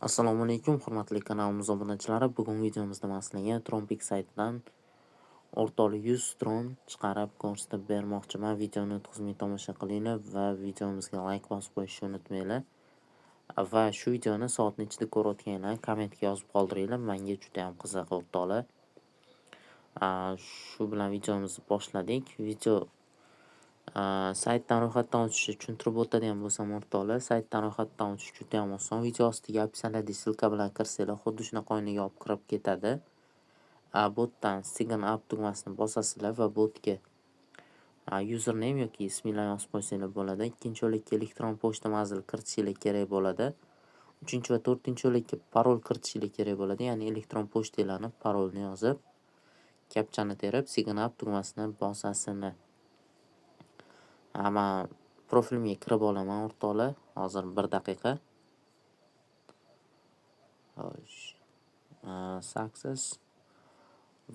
Assalomu alaykum, hurmatli kanalimiz obunachilari. Bugungi videomizda man sizlarga Tronpeak saytidan o'rtoqli 100 tron chiqarib ko'rsatib bermoqchiman. Videoni o'tkazmay tomosha qilinglar va videomizga layk bosib qo'yishni unutmanglar. Va shu videoni soat nechida ko'rayotganinglarni kommentga yozib qoldiringlar. Menga juda ham qiziq, o'rtoqlar. Shu bilan videomizni boshladik. Video saytdan ro'yxatdan o'tishni tushuntirib o'tadigan bo'lsam, o'rtoqlar, saytdan ro'yxatdan o'tish juda ham oson. Video ostiga описание dagi ссылка bilan kirsanglar, xuddi shunaqa oynaga olib kirib ketadi. Bu yerdan "Sign up" tugmasini bosasizlar va bu yerga username yoki isminglarni yozib qo'ysanglar bo'ladi. Ikkinchi yo'lakka elektron pochta manzili kiritishinglar kerak bo'ladi. Uchinchi va to'rtinchi yo'lakka parol kiritishinglar kerak bo'ladi. Ya'ni elektron pochtanglarni parolini yozib, captchani terib, "Sign up" tugmasini bosasizlar. Man profilimga kirib olaman, o'rtoqlar. Hozir bir daqiqa. Xo'sh. Success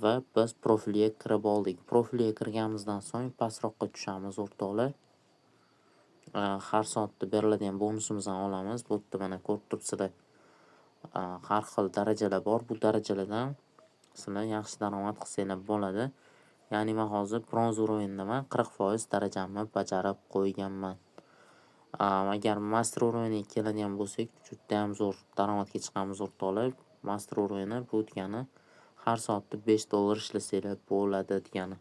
va biz profilga kirib oldik. Profilga kirganimizdan so'ng pastroqqa tushamiz, o'rtoqlar. Har soatda beriladigan bonusimizni olamiz. Bu yerda, mana, ko'rib turibsizlar. Har xil darajalar bor. Bu darajalardan sizlar yaxshi daromad qilsanglar bo'ladi. Ya'ni man hozir bronza уровень daman, 40% darajamni bajarib qo'yganman. Agar master уровень ga keladigan bo'lsak, judayam zo'r daromadga chiqamiz, o'rtoqlar. Master уровень i bu degani har soatda 5 dollar ishlasanglar bo'ladi degani.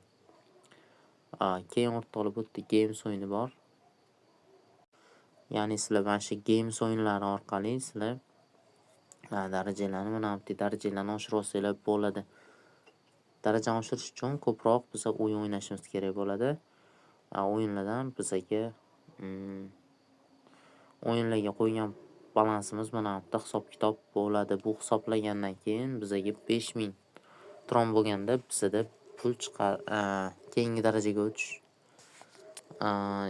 Keyin, o'rtoqlar, bu yerda games o'yini bor. Ya'ni sizlar mana shu games o'yinlari orqali sizlar darajalarni, mana bu darajalarni oshirib olsanglar bo'ladi. Darajani oshirish uchun ko'proq biza o'yin o'ynashimiz kerak bo'ladi. O'yinlardan bizaga o'yinlarga qo'ygan balansimiz mana bu yerda hisob-kitob bo'ladi. Bu hisoblagandan keyin bizaga 5000 tron bo'lganda bizada pul chiqar, keyingi darajaga o'tish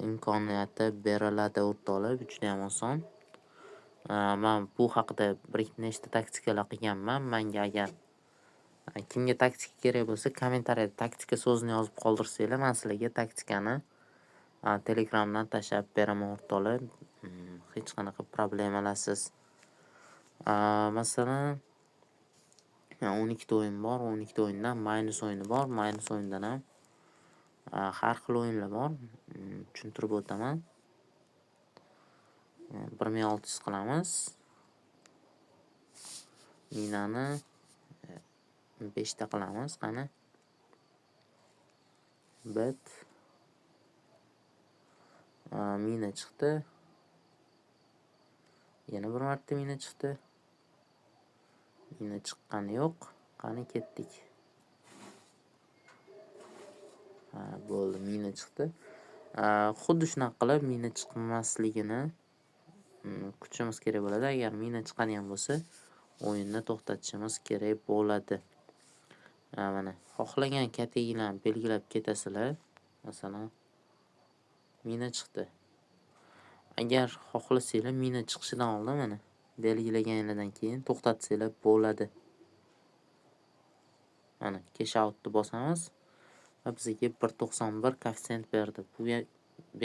imkoniyati beriladi, o'rtoqlar. Bu judayam oson. Man bu haqida bir nechta taktikalar qilganman. Manga agar kimga taktika kerak bo'lsa, kommentariyada "taktika" so'zini yozib qoldirsanglar, man sizlarga taktikani Telegramdan tashlab beraman, o'rtoqlar. Hech qanaqa problemalarsiz. Masalan, 12 ta o'yin bor. 12 ta o'yindan Minus o'yini bor. Minus o'yinidan ham har xil o'yinlar bor. Tushuntirib o'taman. 1600 qilamiz. Minani 5 ta qilamiz. Qani? Bet. Mina chiqdi. Yana bir marta mina chiqdi. Mina chiqqani yo'q. Qani, ketdik. Ha, bo'ldi, mina chiqdi. Xuddi shunaqa qilib mina chiqmasligini kutishimiz kerak bo'ladi. Agar mina chiqadigan bo'lsa, o'yinni to'xtatishimiz kerak bo'ladi. Mana, xohlagan kategoriyani belgilab ketasizlar. Masalan, mina chiqdi. Agar xohlasanglar, mina chiqishidan oldin, mana, belgilaganinglardan keyin to'xtatsanglar bo'ladi. Mana, cash outni bosamiz va bizga 1.91 koeffitsient berdi. Bu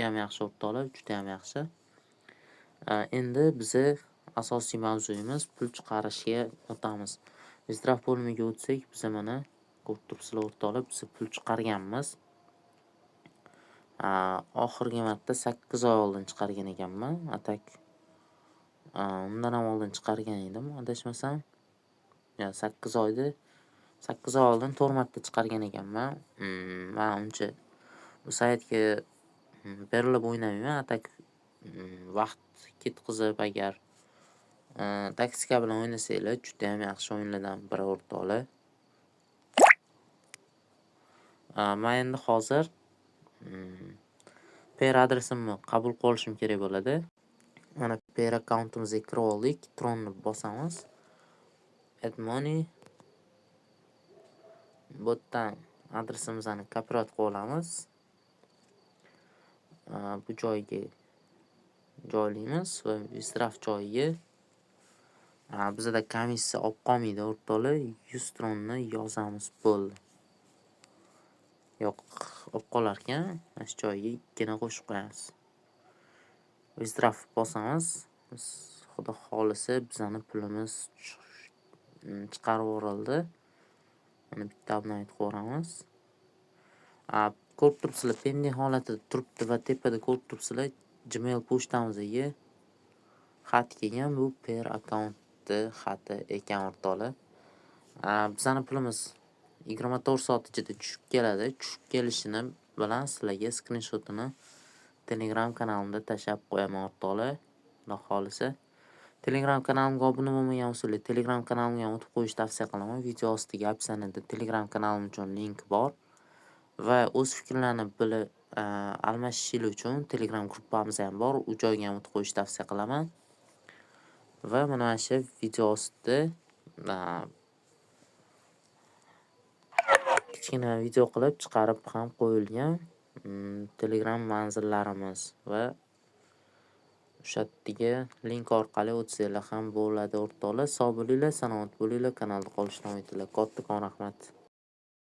ham yaxshi, o'rtoqlar, judayam yaxshi. Endi biza asosiy mavzuyimiz pul chiqarishga o'tamiz. Withdraw bo'limiga o'tsak, biza, mana, ko'rib turibsizlar, o'rtoqlar, biz pul chiqarganmiz. Oxirgi marta 8 oy oldin chiqargan ekanman. А так undan ham oldin chiqargan edim, adashmasam. Yo, 8 oyda, 8 oy oldin 4 marta chiqargan ekanman. Man uncha bu saytga berilib o'ynamayman. А так vaqt ketkazib, agar taktika bilan o'ynasanglar, judayam yaxshi o'yinlardan biri, o'rtoqlar. Man endi hozir Payeer adresimni qabul qilib olishim kerak bo'ladi. Mana, Payeer akkauntimizga kirib oldik. Tronni bosamiz. Add money. Bu yerdan adresimizni копировать qilib olamiz. Bu joyga joylaymiz va withdraw joyiga bizada komissiya olib qolmaydi, o'rtoqlar. 100 tronni yozamiz, bo'ldi. Yo'q, olib qolarkan. Mana shu joyiga ikkini qo'shib qo'yamiz. Withdraw bosamiz. Xudo xohlasa, bizani pulimiz chiqarib yuborildi. Mana, bitta обновить qilib yuboramiz. Ko'rib turibsizlar, pending holatida turibdi va tepada ko'rib turibsizlar, Gmail pochtamizga xat kelgan. Bu Payeer akkauntni xati ekan, o'rtoqlar. Bizani pulimiz 24 soat ichida tushib keladi. Tushib kelishini bilan sizlarga skrinshotini Telegram kanalimda tashlab qo'yaman, o'rtoqlar. Xudo xohlasa. Telegram kanalimga obuna bo'lmagan bo'lsanglar, Telegram kanalimga ham o'tib qo'yishni tavsiya qilaman. Video ostiga, описание da Telegram kanalim uchun link bor. Va o'z fikrlarini bilib almashishingiz uchun Telegram gruppamiz ham bor. U joyga ham o'tib qo'yishni tavsiya qilaman. Va mana shu video ostida kichkina video qilib chiqarib ham qo'yilgan Telegram manzillarimiz va o'sha yerdagi link orqali o'tsanglar ham bo'ladi, o'rtoqlar. Sog' bo'linglar, salomat bo'linglar, kanalda qolishni davom etinglar. Kattakon rahmat.